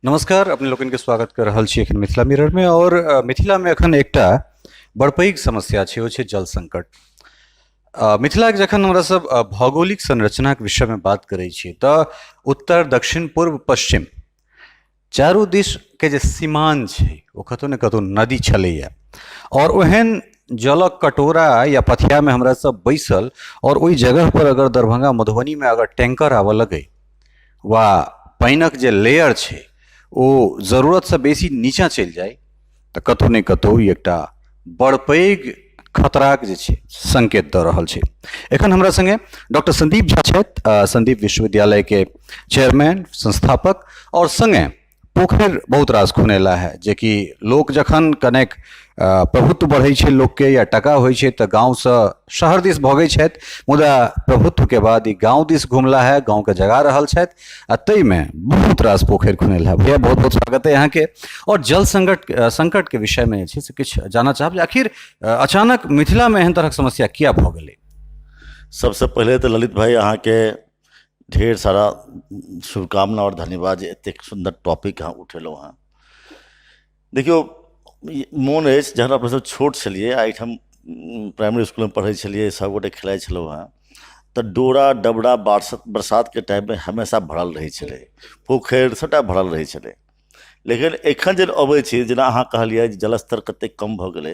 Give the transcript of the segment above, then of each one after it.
नमस्कार, अपने लोकनिके स्वागत कर रहल छी एखन मिथिला मिररमे। आओर मिथिलामे एखन एकटा बड़ पैघ समस्या छै, ओ छै जल संकट। मिथिलाके जखन हमरा सब भौगोलिक संरचनाके विषयमे बात करै छी तऽ उत्तर, दक्षिण, पूर्व, पश्चिम चारू दिसके जे सीमान छै ओ कतहु ने कतहु नदी छलैए। आओर ओहन जलक कटोरा या पथियामे हमरा सब बैसल आओर ओहि जगहपर अगर दरभंगा मधुबनीमे अगर टैंकर आबऽ लगै वा पानिक जे लेयर छै ओ जरूरतसँ बेसी नीचाँ चलि जाइ तऽ कतहु ने कतहु ई एकटा बड़ पैघ खतराक जे छै संकेत दऽ रहल छै। एखन हमरा सङ्गे डॉक्टर संदीप झा छथि, संदीप विश्वविद्यालयके चेयरमैन, संस्थापक, आओर सङ्गे पोखरि बहुत रास खुनेला है, जेकि लोक जखन कनेक प्रभुत्व बढ़ै छै लोकके या टका होइ छै तऽ गाँवसँ शहर दिस भगै छथि, मुदा प्रभुत्वके बाद ई गाँव दिस घुमला है, गाँवके जगा रहल छथि आ ताहिमे बहुत रास पोखरि खुनेला है। भैया, बहुत बहुत स्वागत है अहाँके। आओर जल संकटके विषयमे जे छै से किछु जानऽ चाहब जे आखिर अचानक मिथिलामे एहन तरहक समस्या किया भऽ गेलै? सबसँ पहिले तऽ ललित भाई, अहाँके ढेर सारा शुभकामना आओर धन्यवाद जे एतेक सुन्दर टॉपिक अहाँ उठेलहुँ हँ। देखियौ, मोन अछि जहन अपना सब छोट छलियै आ एहिठाम प्राइमरी इसकुलमे पढ़ै छलियै, सभगोटे खेलाइ छलहुँ हेँ तऽ डोरा डबरा बरसातके टाइममे हमेशा भरल रहै छलै, पोखरि सभटा भरल रहै छलै। लेकिन एखन जे अबै छी, जेना अहाँ कहलियै जे जलस्तर कतेक कम भऽ गेलै,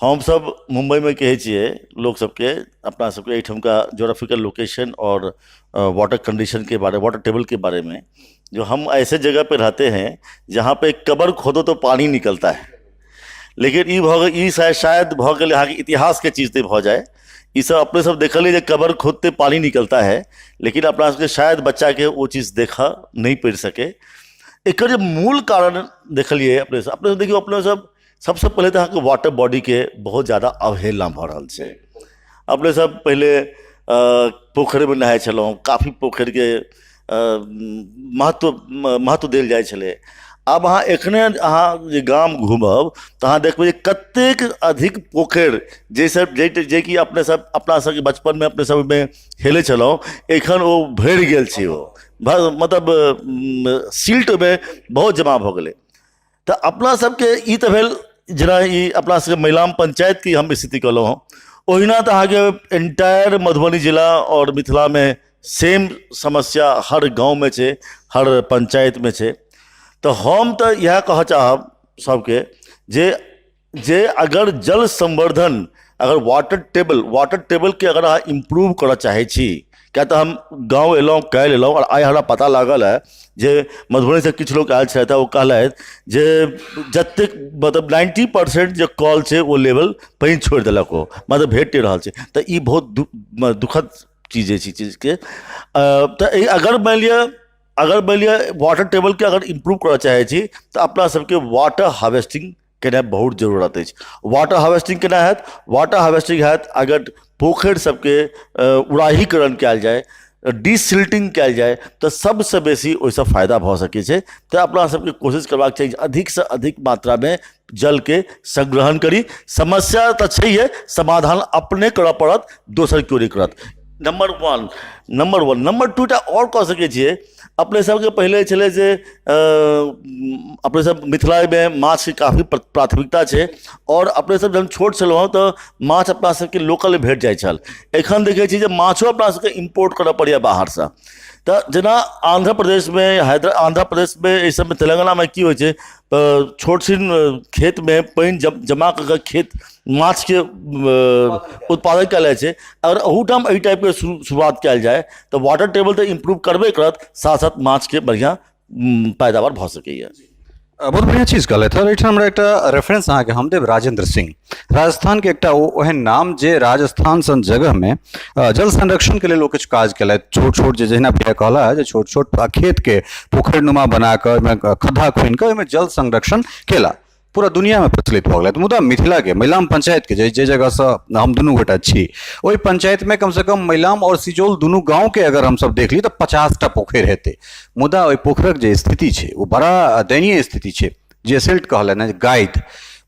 हमसभ मुम्बइमे कहै छियै लोक सबके, अपना सबके एहिठामका जोग्राफिकल लोकेशन आओर वाटर कंडीशन के बारे, वाटर टेबल के बारे में, जो हम ऐसे जगह पे रहते हैं जहाँ पे कबर खोदो तो पानी निकलता है। लेकिन ई भऽ गेल, ई शायद भऽ गेल अहाँके इतिहासके चीज तऽ भऽ जाय। ई सब अपने सब देखलियै जे कबर खोदते पानी निकलता है, लेकिन अपना सबके शायद बच्चाके ओ चीज देखऽ नहि पड़ि सकै। एकर जे मूल कारण देखलियै अपने सब, अपने सब देखियौ, अपने सब सबसँ पहिले तऽ अहाँके वाटर बॉडीके बहुत ज्यादा अवहेलना भऽ रहल छै। अपने सब पहिले पोखरिमे नहाइ छलहुँ, काफी पोखरिके महत्व देल जाइ छलै। आब अहाँ एखने अहाँ जे गाम घूमब तऽ अहाँ देखबै जे कतेक अधिक पोखरि जाहिसँ जेकि अपने सब अपना सबके बचपनमे अपने सब ओहिमे हेलै छलहुँ, एखन ओ भरि गेल छै, ओ मतलब सिल्ट ओहिमे बहुत जमा भऽ गेलै। तऽ अपना सबके ई तऽ भेल जेना ई अपना सबके महिलाम पंचायतके हम स्थिति कहलहुँ हँ, ओहिना तऽ अहाँके एन्टायर मधुबनी जिला आओर मिथिलामे सेम समस्या हर गाँवमे छै, हर पंचायतमे छै। तऽ हम तऽ इएह कहऽ चाहब सबके जे अगर जल संवर्धन, अगर वाटर टेबलके अगर अहाँ इम्प्रूव करऽ चाहै छी, किएक तऽ हम गाँव अयलहुँ काल्हि अयलहुँ आओर आइ हमरा पता लागल हँ जे मधुबनीसँ किछु लोक आयल छथि, ओ कहलथि जे जतेक मतलब 90% जे कल छै ओ लेवल पानि छोड़ि देलक, ओ मतलब भेट नहि रहल छै। तऽ ई बहुत दुखद चीज अछि ई चीजके। तऽ ई अगर मानि लिअ वाटर टेबलके अगर इम्प्रूव करऽ चाहै छी तऽ अपना सबके वाटर हार्वेस्टिंग केनाइ बहुत जरूरत अछि। वाटर हार्वेस्टिंग केना हैत? वाटर हार्वेस्टिंग हैत अगर पोखरि सबके उड़ाहीकरण कयल जाय, डिसिल्टिंग कयल जाय, तऽ सबसँ बेसी ओहिसँ फायदा भऽ सकै छै। तऽ अपना सबके कोशिश करबाक चाही जे अधिकसँ अधिक मात्रामे जलके संग्रहण करी। समस्या तऽ छैहे, समाधान अपने करऽ पड़त, दोसर केओ नहि करत। Number one. Number two टा आओर कऽ सकै छियै। अपने सबके पहिले छलै जे अपने सब मिथिलामे माछके काफी प्राथमिकता छै आओर अपने सब जहन छोट छलहुँ हँ तऽ माछ अपना सबके लोकल भेट जाइ छल। एखन देखै छी जे माछो अपना सबके इम्पोर्ट करऽ पड़ैए बाहरसँ। तऽ जेना आन्ध्र प्रदेशमे, आन्ध्र प्रदेशमे, एहि सबमे, तेलङ्गानामे की होइ छै तऽ छोट छिन खेतमे पानि जमा कऽ कऽ खेत माछके उत्पादन कयल जाइ छै। अगर अहूठाम एहि टाइपके शुरुआत कयल जाय तऽ वाटर टेबल तऽ इम्प्रूव करबे करत, साथ साथ माछके बढ़िआँ पैदावार भऽ सकैए। बहुत बढ़िआँ चीज कहलथि। आओर एहिठाम हमरा एकटा रेफरेंस अहाँके हम देब, राजेंद्र सिंह, राजस्थानके एकटा ओ ओहन नाम जे राजस्थान सन जगहमे जल संरक्षणके लेल ओ किछु काज केलथि। छोट छोट जे जहिना भैया कहला जे छोट छोट खेतके पोखरि नुमा बना कऽ ओहिमे खद्धा खुनि कऽ ओहिमे जल संरक्षण केला, पूरा दुनिआमे प्रचलित भऽ गेलथि। मुदा मिथिलाके महिलाम पंचायतके जे जगहसँ हम दुनू गोटा छी, ओहि पंचायतमे कमसँ कम महिलाम आओर सिजौल दुनू गाँवके अगर हमसब देख ली तऽ 50टा पोखरि हेतै, मुदा ओहि पोखरिक जे स्थिति छै ओ बड़ा दयनीय स्थिति छै। जे सिल्ट कहलनि हँ, गाइद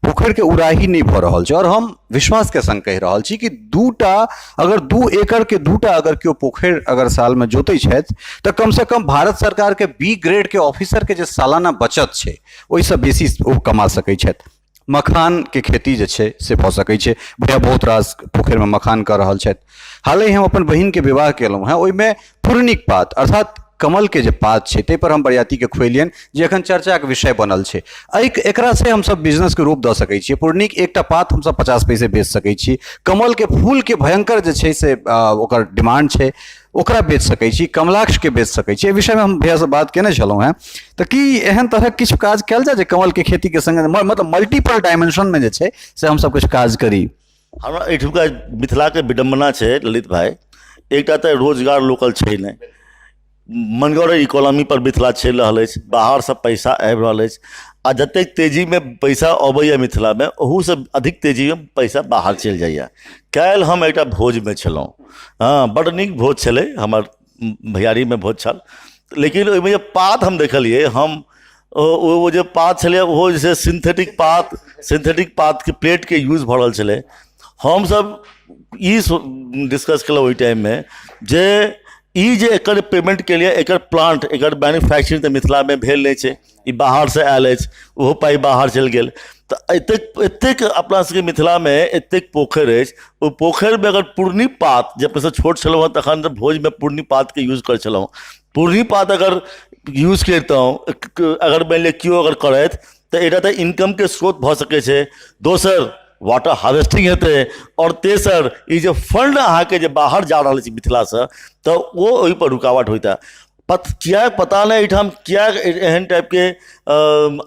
पोखरिके उड़ाही नहि भऽ रहल छै। आओर हम विश्वासके सङ्ग कहि रहल छी कि 2टा अगर 2 एकड़के 2टा अगर केओ पोखरि अगर सालमे जोतै छथि तऽ कमसँ कम भारत सरकारके बी ग्रेडके ऑफिसरके जे सालाना बचत छै ओहिसँ बेसी ओ कमा सकै छथि। मखानके खेती जे छै से भऽ सकै छै। भैया बहुत रास पोखरिमे मखान कऽ रहल छथि। हालहि हम अपन बहिनके विवाह केलहुँ हेँ, ओहिमे पुरनीक पात अर्थात कमलके जे पात छै ताहिपर हम बरियातीके खुएलियनि, जे एखन चर्चाके विषय बनल छै। एहि एकरासँ हमसब बिजनेसके रूप दऽ सकै छियै। पुरनीक एकटा पात हमसब 50 पैसे बेच सकै छी। कमलके फूलके भयङ्कर जे छै से ओकर डिमांड छै, ओकरा बेच सकै छी। कमलाक्षके बेच सकै छी। एहि विषयमे हम भैयासँ बात केने छलहुँ हेँ। तऽ की एहन तरहक किछु काज कयल जाय जे कमलके खेतीके सङ्गे मतलब मल्टीपल डायमेंशनमे जे छै से हमसब किछु काज करी? हमरा एहिठुमका मिथिलाके विडम्बना छै ललित भाइ, एकटा तऽ रोजगार लोकल छै नहि, मनगर इकोनॉमी पर मिथिला चलि रहल अछि, बाहरसँ पैसा आबि रहल अछि, आ जतेक तेजीमे पैसा अबैए मिथिलामे ओहूसँ अधिक तेजीमे पैसा बाहर चलि जाइए। काल्हि हम एकटा भोजमे छलहुँ, हँ बड्ड नीक भोज छलै, हमर भैआरीमे भोज छल, लेकिन ओहिमे जे पात हम देखलियै, हम ओ जे पात छलै ओहो जे छै सिन्थेटिक पात, सिन्थेटिक पातके प्लेटके यूज भऽ रहल छलै। हमसब ई डिस्कस केलहुँ ओहि टाइममे जे ई जे एकर पेमेंटके लिए एकर प्लांट, एकर मैन्युफैक्चरिंग तऽ मिथिलामे भेल नहि छै, ई बाहरसँ आयल अछि, ओहो पाइ बाहर चलि गेल। तऽ एतेक एतेक अपना सबके मिथिलामे एतेक पोखरि अछि, ओहि पोखरिमे अगर पुरनी पात, जब अपना सब छोट छलहुँ हँ तखन तऽ भोजमे पुरनी पातके यूज करै छलहुँ, पुरनी पात अगर यूज करितहुँ, अगर मानि लिअ केओ अगर करथि तऽ एकटा तऽ इनकमके स्रोत भऽ सकै छै, दोसर वाटर हार्वेस्टिंग हेतै, आओर तेसर ई जे फंड अहाँके जे बाहर जा रहल छै मिथिलासँ तऽ ओ ओहिपर रुकावट होइतै। किएक पता नहि एहिठाम किएक एहन टाइपके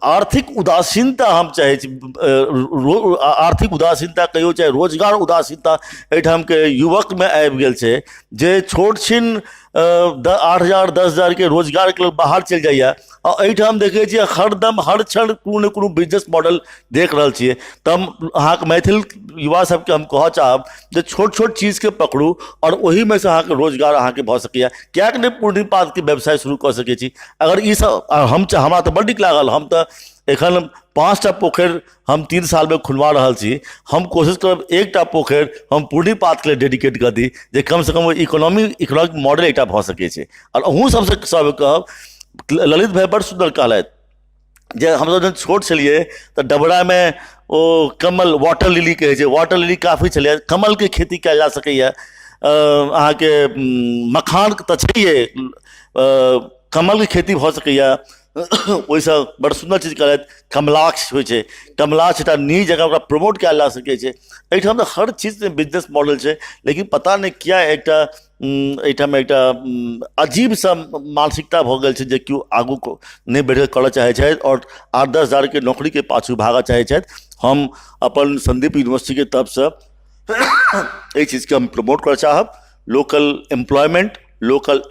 आर्थिक उदासीनता, हम चाहै छी आर्थिक उदासीनता कहियौ चाहे रोजगार उदासीनता एहिठामके युवकमे आबि गेल छै, जे छोट छिन 8,000 10,000के रोजगारके लेल बाहर चलि जाइए। आ एहिठाम देखै छियै हरदम हर क्षण कोनो ने कोनो बिजनेस मॉडल देख रहल छियै। तऽ हम अहाँके मैथिल युवा सबके हम कहऽ चाहब जे छोट छोट चीजके पकड़ू आओर ओहिमे से अहाँके रोजगार अहाँके भऽ सकैए। किएक नहि पूर्णी पातके व्यवसाय शुरू कऽ सकै छी? अगर ई सब हम हमरा तऽ बड्ड नीक लागल। हम तऽ एखन 5टा पोखरि हम 3 सालमे खुनवा रहल छी। हम कोशिश करब एकटा पोखरि हम पूर्णी पातके लेल डेडिकेट कऽ दी, जे कमसँ कम इकोनॉमिक मॉडल एकटा भऽ सकै छै। आओर अहूँ सबसँ सब कहब, ललित भाइ बड़ सुन्दर कहलथि जे हमसब जहन छोट छलियै तऽ डबरामे ओ कमल, वाटर लिली कहै छै, वाटर लिली काफी छलै, कमलके खेती कयल जा सकैए, अहाँके मखानके तऽ छैहे, कमलके खेती भऽ सकैए, ओहिसँ बड़ सुन्दर चीज कहलथि। कमलाक्ष होइ छै, कमलाक्ष एकटा नीक जगह, ओकरा प्रमोट कयल जा सकै छै। एहिठाम तऽ हर चीजमे बिजनेस मॉडल छै, लेकिन पता नहि किया एकटा एहिठाम एकटा अजीब सा मानसिकता भऽ गेल छै जे केओ आगू नहि बढ़ि कऽ करऽ चाहै छथि आओर 8-10 हजारके नौकरीके पाछू भागऽ चाहै छथि। हम अपन सन्दीप यूनिवर्सिटीके तरफसँ एहि चीजके हम प्रमोट करऽ चाहब। लोकल एम्प्लॉयमेंट, लोकल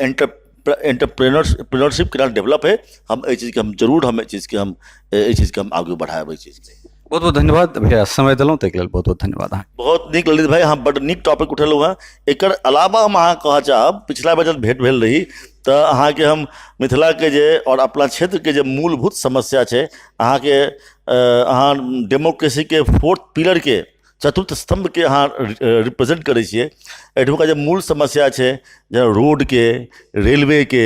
एंटरप्रेन्योरशिप केना डेवलप है, हम एहि चीजके हम जरूर हम एहि चीजके हम एहि चीजके हम आगू बढ़ायब एहि चीजके। बहुत बहुत धन्यवाद भैया, समय देलहुँ ताहिके लेल बहुत बहुत धन्यवाद अहाँके। बहुत नीक ललित भाई, अहाँ बड्ड नीक टॉपिक उठेलहुँ हेँ। एकर अलावा हम अहाँ कहऽ चाहब, पिछला बेर जब भेँट भेल रही तऽ अहाँके हम मिथिलाके जे आओर अपना क्षेत्रके जे मूलभूत समस्या छै, अहाँके अहाँ डेमोक्रेसीके फोर्थ पिलरके चतुर्थ स्तम्भके अहाँ रिप्रेजेंट करै छियै। एहिठुमका जे मूल समस्या छै, जेना रोडके, रेलवेके,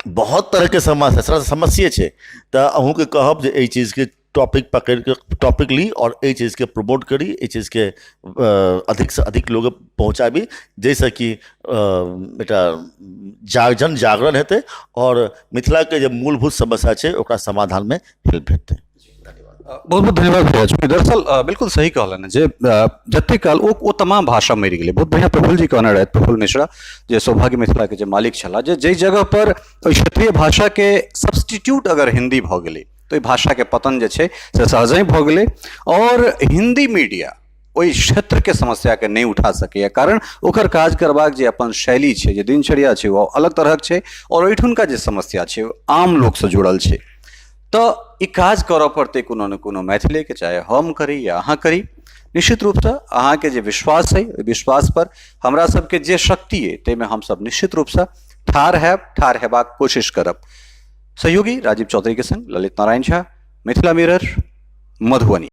बहुत तरहके समस्या समस्ये छै, तऽ अहूँके कहब जे एहि चीजके टॉपिक पकड़िके टॉपिक ली आओर एहि चीजके प्रमोट करी, एहि चीजके अधिकसँ अधिक लोक पहुँचाबी, जाहिसँ कि एकटा जन जागरण हेतै आओर मिथिलाके जे मूलभूत समस्या छै ओकरा समाधानमे हेल्प भेटतै। बहुत बहुत धन्यवाद भैया जी। दरअसल बिल्कुल सही कहलनि जे जतेक काल ओ तमाम भाषा मरि गेलै। बहुत बढ़िआँ प्रफुल्ल जी कहने रहथि, प्रफुल्ल मिश्रा जे सौभाग्य मिथिलाके जे मालिक छलाह, जे जाहि जगह पर ओहि क्षेत्रीय भाषाके सब्सटीट्यूट अगर हिन्दी भऽ गेलै तऽ ओहि भाषाके पतन जे छै से सहजहि भऽ गेलै। आओर हिन्दी मीडिया ओहि क्षेत्रके समस्याके नहि उठा सकैए, कारण ओकर काज करबाक जे अपन शैली छै, जे दिनचर्या छै, ओ अलग तरहक छै, आओर ओहिठुनका जे समस्या छै ओ आम लोकसँ जुड़ल छै। तऽ ई काज करऽ पड़तै कोनो ने कोनो मैथिलेके, चाहे हम करी या अहाँ करी। निश्चित रूपसँ अहाँके जे विश्वास अइ, ओहि विश्वासपर हमरा सबके जे शक्ति अइ ताहिमे हमसब निश्चित रूपसँ ठाढ़ हैब, ठाढ़ हेबाक कोशिश करब। सहयोगी राजीव चौधरीके सङ्ग ललित नारायण झा, मिथिला मिरर, मधुबनी।